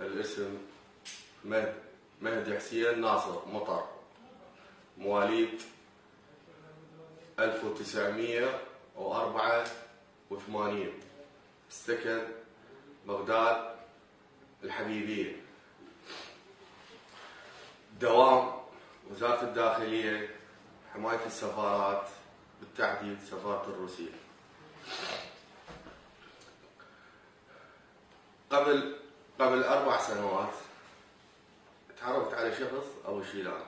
الاسم مهدي حسين ناصر مطر، مواليد 1984، السكن بغداد الحبيبية. دوام وزارة الداخلية، حماية السفارات، بالتحديد سفارة الروسية. قبل 4 سنوات تعرفت على شخص أبو شيلان،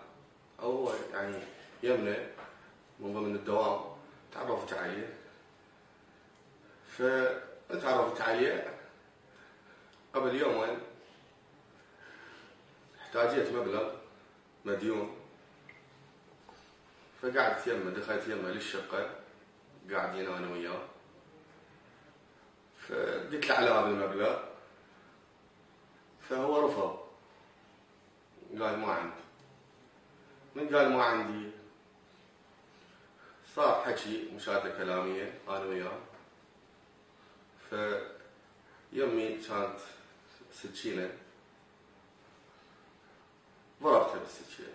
أو يعني يمنى من ضمن الدوام تعرفت عليه. فتعرفت عليه قبل يومين، احتاجيت مبلغ مديون، فقعدت يمه، دخلت يمه للشقة، قاعدين أنا وياه. فقلت له على هذا المبلغ، فهو رفض، قال ما عندي. من قال ما عندي صار حكي مشادة كلامية أنا وياه. فيمي كانت سكينة، ضربته بالسكينة،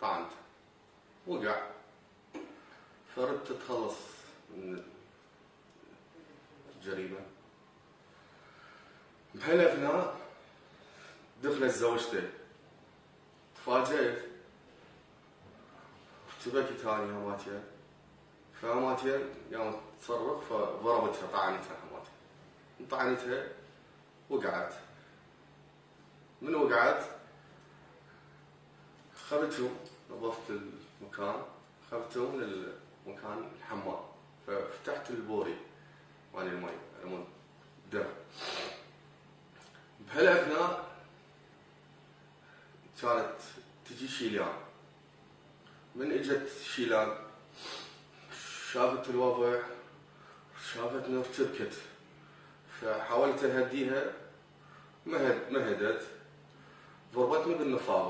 طعنته، وقع. فردت أتخلص من الجريمة. بهالأثناء دخلت زوجته، تفاجأت، ارتبكت هاني هماتين. فهماتين قامت تصرخ، فضربتها، طعنتها هماتين. طعنتها وقعت. من وقعت خذتهم، نظفت المكان، خذتهم للمكان الحمام، ففتحت البوري مال المي على الدم. بهالأثناء كانت تجي شيلان. من اجت شيلان شافت الوضع، شافتني ارتبكت، فحاولت اهديها، ما هدت، ضربتني بالنفاضة.